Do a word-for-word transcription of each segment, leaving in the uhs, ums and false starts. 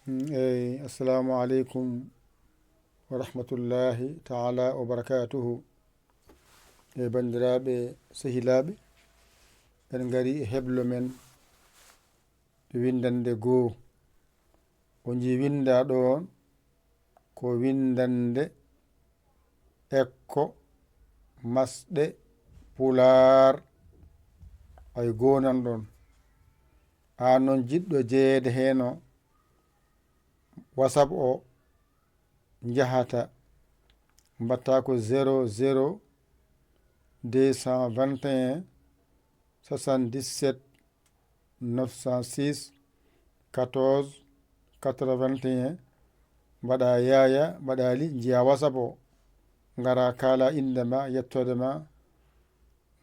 Eyi, assalamu aleykum wa rahmatullahi taala wa barakatuhu. E banndiraaɓe, sehilaaɓe, en ngari e heblo men winndannde goo. O njii winndaa ɗoon ko winndannde ekko masɗe Pulaar. Ay goonan ɗoon. Aan noon jiɗɗo jeyeede heen o, WhatsApp o njahata, mbaɗta ko zéro zéro deux cent vingt et un soixante-dix-sept neuf cent six quatorze quatre-vingt-un. Mbaɗa Yaaya, mbaɗa Ali, njiya WhatsApp o. Ngara kaala innde ma, yettoode ma,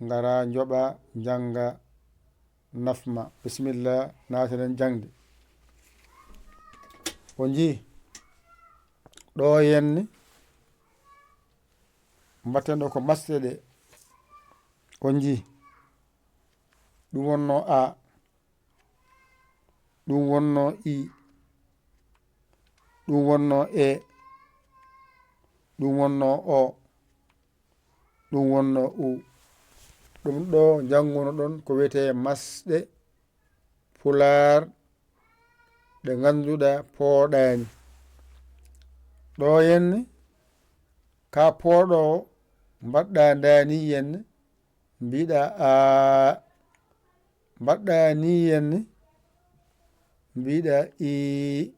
ngara njoɓa, njannga, nafma. Bisimilla, naatanen jaŋde. O njii ɗo henne, mbatten ɗo ko masɗe ɗe. O njii ɗum wonno A, ɗum wonno I, ɗum wonno E, ɗum wonno O, ɗum wonno U. Ɗum ɗo njannguno ɗon ko wiyetee masɗe Pulaar ɗe ngannduɗaa pooɗaani. Ɗo henne, ka pooɗoowo, mbaɗɗa ndaani henne, mbiɗa A. Mbaɗɗa ni henne, mbiɗa I.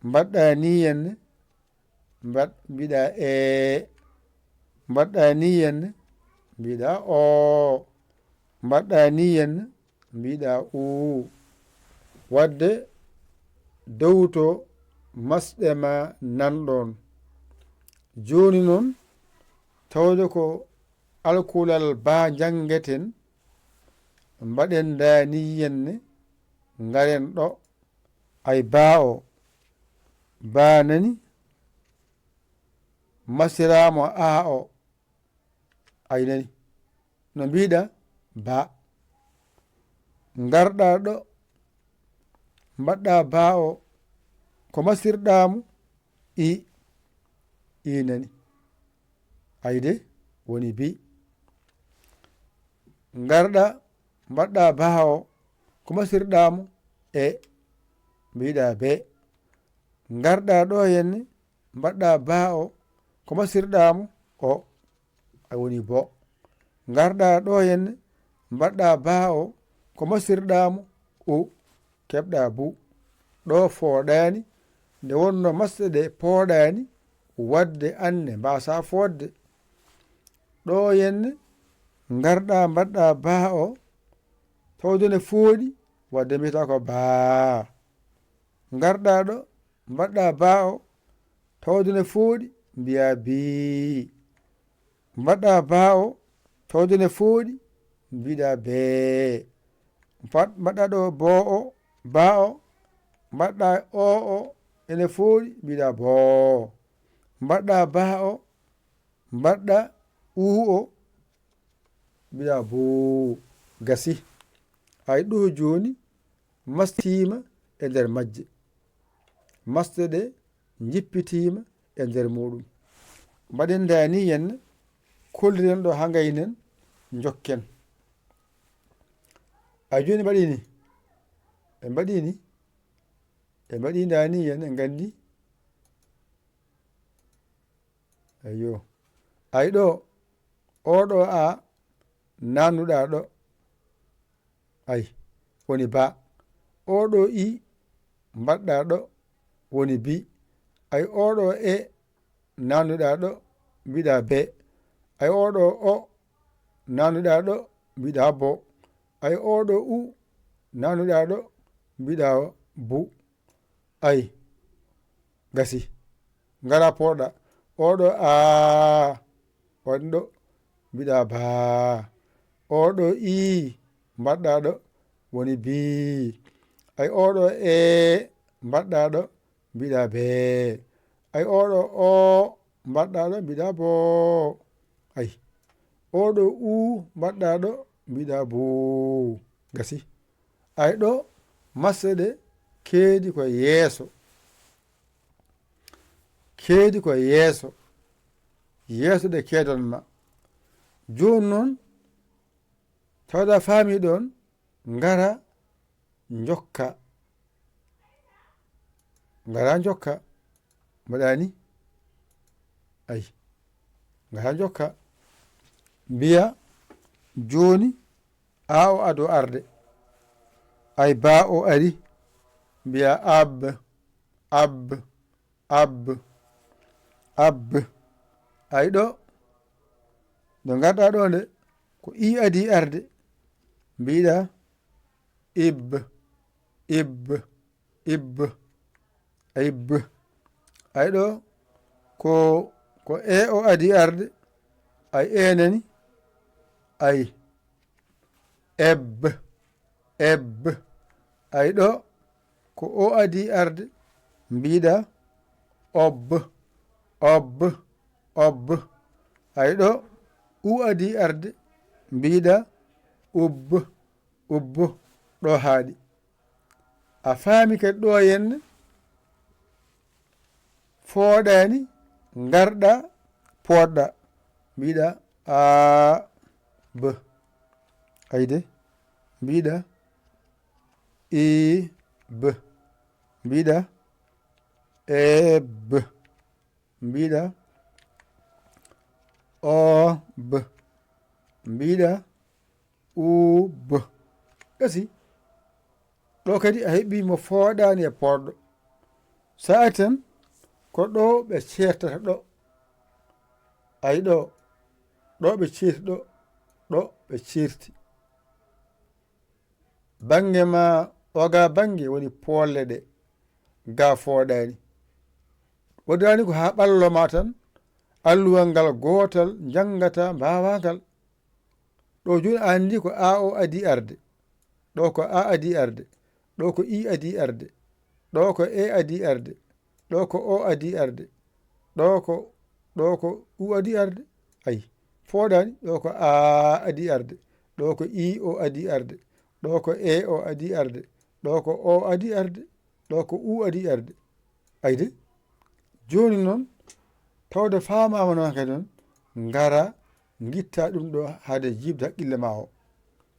Mbaɗɗa ni henne, mbaɗ-, mbiɗa E. Mbaɗɗa ni henne, mbiɗa O. Mbaɗɗa ni henne, mbiɗa U. Wadde dowto masɗe ma nan ɗon. Jooni noon, tawde ko alkulal ba njanngeten, mbaɗen ndaani henne, ngaren ɗo. Ay baa o, baa nani, masiraamo aa o, ay nani. No mbiɗa baa. Ngarɗa ɗo, mbaɗɗa baa o, ko masirɗaamo i, i nani. Ay de, woni bi. Ngarɗa, mbaɗɗa baa o, ko masirɗaamo e, mbiɗa be. Ngarɗa ɗo henne, mbaɗɗa baa o, ko masirɗaamo o, a woni bo. Ngarɗa ɗo henne, mbaɗɗa baa o, ko masirɗaamo u, keɓɗa bu. Ɗo fooɗaani, nde wonno masɗe ɗe pooɗaani, wadde anne mbaasa fooɗde. Ɗo henne, ngarɗa mbaɗɗa baa o, tawde ne fooɗi, wadde mbiyata ko baa. Ngarɗa ɗo, mbaɗɗa baa o, tawde ne fooɗi, mbiya bii. Mbaɗɗa baa o, tawde ne fooɗi, mbiɗa bee. Mbaɗ-, mbaɗɗa ɗo boo o, baa o, mbaɗɗa o o, ene fooɗi, mbiɗa boo. Mbaɗɗa baa o, mbaɗɗa uu o, mbiɗa boo. Gasi. Hay ɗo jooni, mastiima e nder majje. Masɗe ɗe njippitiima e nder muɗum. Mbaɗen ndaani henne, kolliren ɗo haa ngaynen, njokken. A jooni mbaɗi ni? Ɓe mbaɗi ni? Ɓe mbaɗi ndaani henne, nganndi? Ayyo. Ay ɗo, oo ɗo a nannuɗaa ɗo. Ay, woni ba. Oo ɗo i mbaɗɗaa ɗo, woni bi. Ay, oo ɗo e nannuɗaa ɗo, mbiɗa be. Ay, oo ɗo o nannuɗaa ɗo, mbiɗa bo. Ay, oo ɗo u nannuɗaa ɗo, mbiɗa bu. Ay, gasi. Ngara pooɗa. Oo ɗo aa, waɗi ɗo, mbiɗa baa. Oo ɗo ii, mbaɗɗa ɗo, woni bii. Ay, oo ɗo ee, mbaɗɗa ɗo, mbiɗa bee. Ay, oo ɗo oo, mbaɗɗa ɗo, mbiɗa boo. Ay, oo ɗo uu, mbaɗɗa ɗo, mbiɗa boo. Gasi. Ay ɗo, masɗe ɗe keedi ko yeeso. Keedi ko yeeso. Yeeso ɗe keedon ma. Jooni noon, tawda faami ɗon, ngara njokka. Ngara njokka. Mbaɗa ni? Ay. Ngara njokka. Mbiya jooni, a o ado arde. Ay, ba o ari. Mbiya ab, ab, ab, ab. Ay ɗo. Ɗo ngarɗa ɗo nde, ko i adi arde. Mbiɗa ib, ib, ib, ib. Ay ɗo, ko, ko e o adi arde. Ay e nani. Ay. Eb, eb. Ay ɗo, ko o adi arde. Mbiɗa ob, ob, ob. Ay ɗo, u adi arde. Mbiɗa ub, ub. Ɗo haaɗi. A faami kadi ɗo henne? Fooɗaani, ngarɗa, pooɗɗa. Mbiɗa a, b. Ayde. Mbiɗa i, b. Mbiɗa e, b. Mbiɗa o, b. Mbiɗa u, b. Gasi. Ɗo kadi a heɓi mo fooɗaani e pooɗɗo. Sa'a tan ko ɗo ɓe ceertata ɗo. Ay ɗo, ɗo ɓe ceerti ɗo, ɗo ɓe ceerti. Bannge ma, oga bannge woni poolle ɗe, ga fooɗaani. Waɗiraani ko haa ɓallo ma tan, alluwal ngal gootal njanngata mbaawaa ngal. Ɗo jooni a anndi ko a o adi arde. Ɗo ko a adi arde. Ɗo ko i adi arde. Ɗo ko e adi arde. Ɗo ko o adi arde. Ɗo ko, ɗo ko u adi arde. Ay, fooɗaani. Ɗo ko a adi arde. Ɗo ko i o adi arde. Ɗo ko e o adi arde. Ɗo ko o adi arde. Ɗo ko u adi arde. Ayde. Jooni noon, tawde faamaama noon kadi noon, ngara, ngitta ɗum ɗo hade jiiɓde haqqille ma o.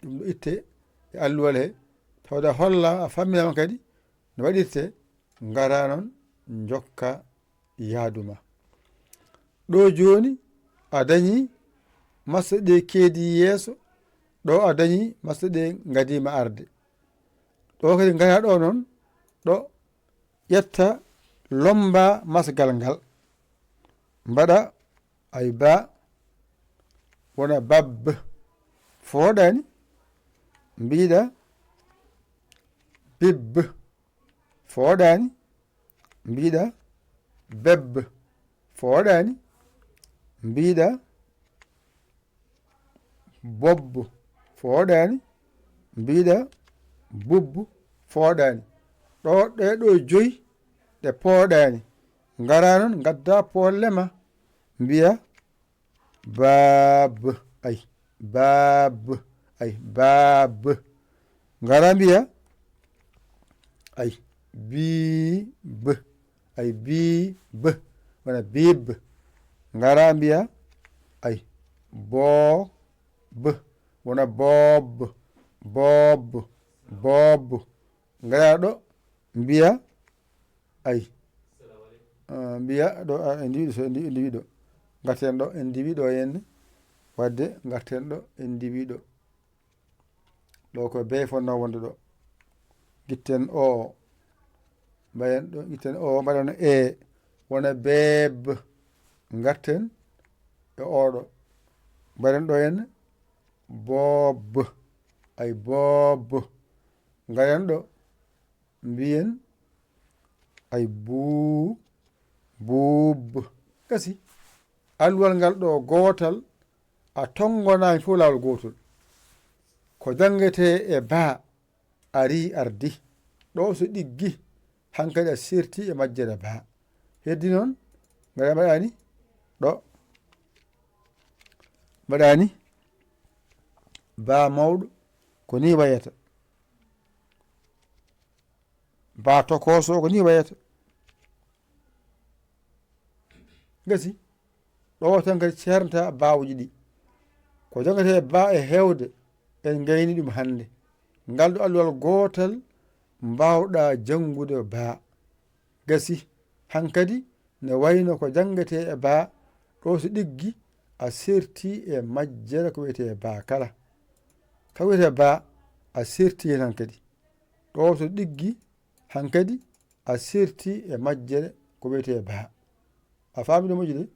Ɗum ɗo itte e alluwal he, tawde a holla, a famminama kadi no waɗirte, ngara noon, njokka yaadu ma. Ɗo jooni, a dañi masɗe ɗe keedi yeeso, ɗo a dañi masɗe ɗe ngadiima arde. Ɗo kadi ngara ɗo noon, ɗo ƴetta lomba masgal ngal. Mbaɗa ay ba, wona bab. Fooɗaani, mbiɗa bib. Fooɗaani, mbiɗa beb. Fooɗaani, mbiɗa bob. Fooɗaani, mbiɗa bub. Fooɗaani. Ɗo, ɗe ɗo joyi, ɗe pooɗaani. Ngara noon, ngadda poolle ma, mbiya, baab, ay, baab, ay, baab. Ngara mbiya, ay, biib, ay, biib, wona biib. Ngara mbiya, ay, boob, wona boob, boob, boob. Ngara ɗo, mbiya, ay, ah, mbiya ɗo, ah, en ndiwi ɗo, so en ndiwi, en ndiwi ɗo. Ngarten ɗo, en ndiwi ɗo henne. Wadde ngarten ɗo, en ndiwi ɗo. Ɗo ko bee fotnoo wonde ɗo. Gitten o. Mbaɗen ɗo, gitten o, mbaɗen e. Wona beeb. Ngarten e o ɗo. Mbaɗen ɗo henne. Boob. Ay, boob. Ngaren ɗo. Mbiyen, ay, buu, buub. Gasi. Alluwal ngal ɗo gootal, a tonngonaani fof laawol gootol. Ko janngetee e baa, arii ardi. Ɗo so ɗiggi, hankadi a serti e majjere baa. Heddi noon, ngaɗa mbaɗaani ɗo. Mbaɗaani baa mawɗo, ko nii wayata. Baa tokooso ko ni wayata. Gasi. Ɗo tan kadi ceernata baawuji ɗi. Ko janngetee baa e heewde, en ngayni ɗum hannde. Ngal ɗo alluwal gootal mbaawɗaa janngude baa. Gasi. Hankadi ne wayno ko janngetee e baa, ɗo so ɗiggi a serti e majjere ko wiyetee baa kala. Ka wiyetee baa a serti heen hankadi. Ɗo so ɗiggi hankadi a serti e majjere ko wiyetee baa. A faami ɗo moƴƴi de?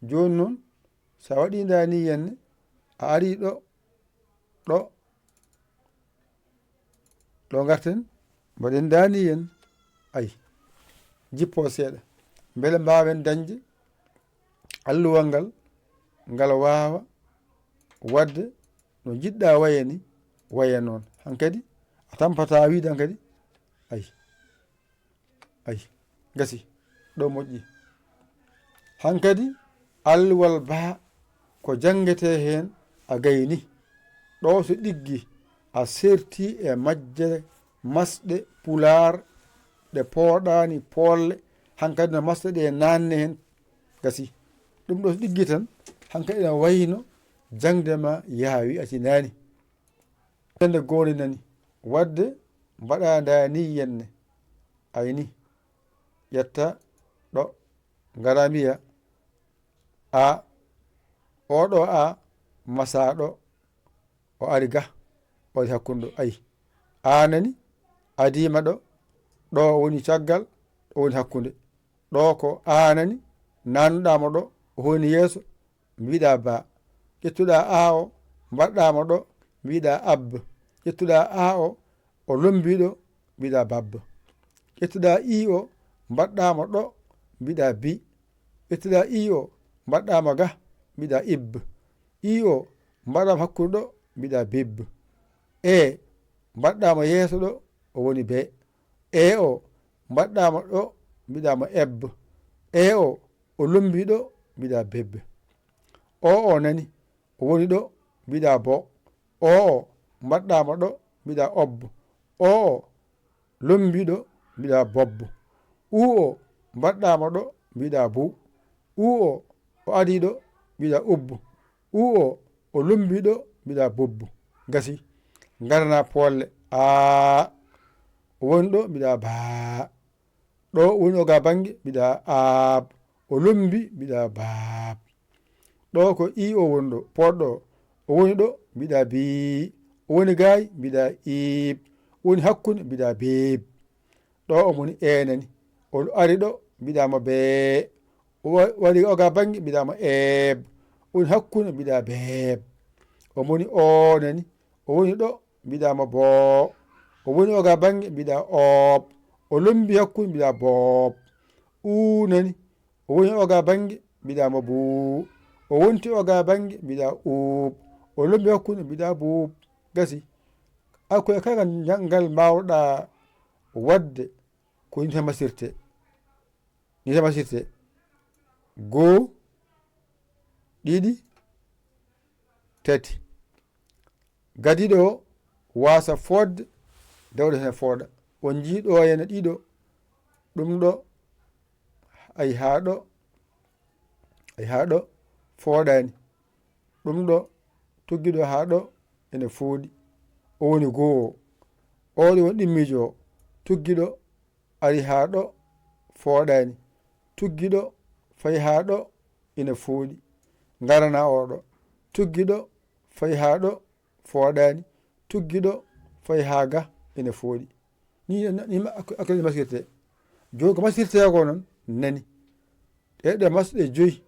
Jooni noon, so a waɗii ndaa nii henne, a arii ɗo, ɗo, ɗo ngarten, mbaɗen ndaa nii henne. Ay, jippo seeɗa. Mbele mbaawen dañde alluwal ngal, ngal waawa waɗde no njiɗɗaa waya ni, waya noon. Hankadi, a tampataa wiide hankadi. Ay. Ay, gasi, ɗo moƴƴi. Hankadi, alluwal baa ko janngetee heen a gayni. Ɗo so ɗiggi, a serti e majjere masɗe pulaar ɗe pooɗaani poolle, hankadi no masɗe ɗe naanne heen. Gasi. Ɗum ɗo so ɗiggi tan, hankadi ina wayno jaŋde ma yaawi a tinaani. Hannde goonɗinani. Waɗde mbaɗa ndaa nii henne. Ay ni. Ƴetta ɗo. Ngara mbiya a. Oɗo a masa ɗo. O ari ga. O ari hakkunde ɗo. Ay. A nani? Adiima ɗo. Ɗo woni caggal. Ɗo woni hakkunde. Ɗo ko a nani? Nanuɗaa mo ɗo. O woni yeeso. Mbiɗa ba. Ƴettuɗaa a o, mbaɗɗaa mo ɗo, mbiɗa ab. Ƴettuɗaa a o, o lombii ɗo, mbiɗa bab. Ƴettuɗaa i o, mbaɗɗaa mo ɗo, mbiɗa bi. Ƴettuɗaa i o, mbaɗɗaa mo ga, mbiɗa ib. I o, mbaɗɗaa mo hakkunde ɗo, mbiɗa bib. E, mbaɗɗaa mo yeeso ɗo, o woni be. E o, mbaɗɗaa mo ɗo, mbiɗa mo eb. E o, o lombii ɗo, mbiɗa beb. O o nani, o woni ɗo, mbiɗa bo. O o, mbaɗɗaa mo ɗo, mbiɗa ob. O o, lombii ɗo, mbiɗa bob. U o, mbaɗɗaa mo ɗo, mbiɗa bu. U o, o adii ɗo, mbiɗa ub. U o, o lombii ɗo, mbiɗa bub. Gasi. Ngaranaa poolle. Aa. O woni ɗo, mbiɗa baa. Ɗo woni o ga bannge, mbiɗa aab. O lombi, mbiɗa baab. Ɗo ko i o woni ɗo, poɗɗo. O woni ɗo, mbiɗa bii. O woni gaay, mbiɗa iib. O woni hakkunde, mbiɗa biib. Ɗo o woni e nani. O ari ɗo, mbiɗa mo bee. O wa-, wari o ga bannge, mbiɗa mo eeb. O woni hakkunde, mbiɗa beeb. O woni o nani. O woni ɗo, mbiɗa mo boo. O woni o ga bannge, mbiɗa oob. O lombi hakkunde, mbiɗa boob. Uu nani. O woni o ga bannge, mbiɗa mo buu. O wonti o ga bannge, mbiɗa uub. O lombi hakkunde, mbiɗa buub. Gasi. Hakkunde kala ngal, ngal mbaawɗaa waɗde ko ni tan masirte. Ni tan masirte. Goo, ɗiɗi, tati. Gadiiɗo o waasa fooɗde, dawɗo hene fooɗa. On njii ɗo hene ɗiɗo, ɗum ɗo, ay haa ɗo, ay haa ɗo, fooɗaani. Ɗum ɗo, tuggiiɗo haa ɗo, ene fooɗi. O woni goo o. Oo ɗo woni ɗimmiijo o. Tuggiiɗo, ari haa ɗo, fooɗaani. Tuggiiɗo, fayi haa ɗo, ina fooɗi. Ngaranaa oo ɗo. Tuggiiɗo, fayi haa ɗo, fooɗaani. Tuggiiɗo, fayi haa ga, ina fooɗi. Ni, ni ma-, ak-, ak-, masirte. Jooni ko masirte ko noon, nani. Ɗe, ɗe masɗe joyi.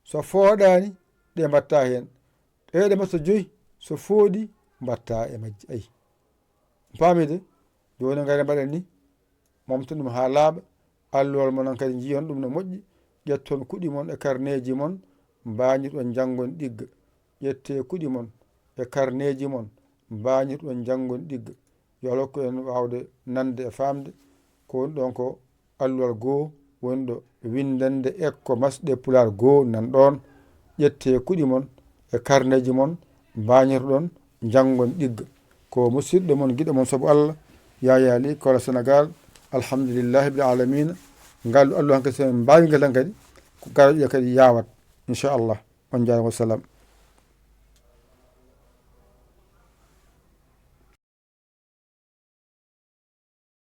So fooɗaani, ɗe mbaɗta heen. Ɗe, ɗe masɗe joyi, so fooɗi, mbaɗta e majje. Ayi. Paamii de, jooni ngare mbaɗen ni, momten ɗum haa laaɓa, alluwal mon on kadi njiyon ɗum no moƴƴi, ƴetton kuɗi mon e karneeji mon, mbañirɗon njanngon ɗigga. Ƴettee kuɗi mon e karneeji mon, mbañirɗon njanngon ɗigga. Yo Allah hokku en waawde nande e faamde ko woni ɗon ko alluwal goo woni ɗo winndande ekko masɗe pulaar goo nan ɗoon. Ƴettee kuɗi mon e karneeji mon, mbañirɗon njanngon ɗigga. Ko musidɗo mon, giɗo mon sabu Allah, Yaya Li, Kola Sénégal. Alhamdulillahi bil alamina. Ngal allo hankadi so en mbaawi ngal tan kadi, ko garoɗo kadi yawat, inchallah. On njaaraama, wassalam.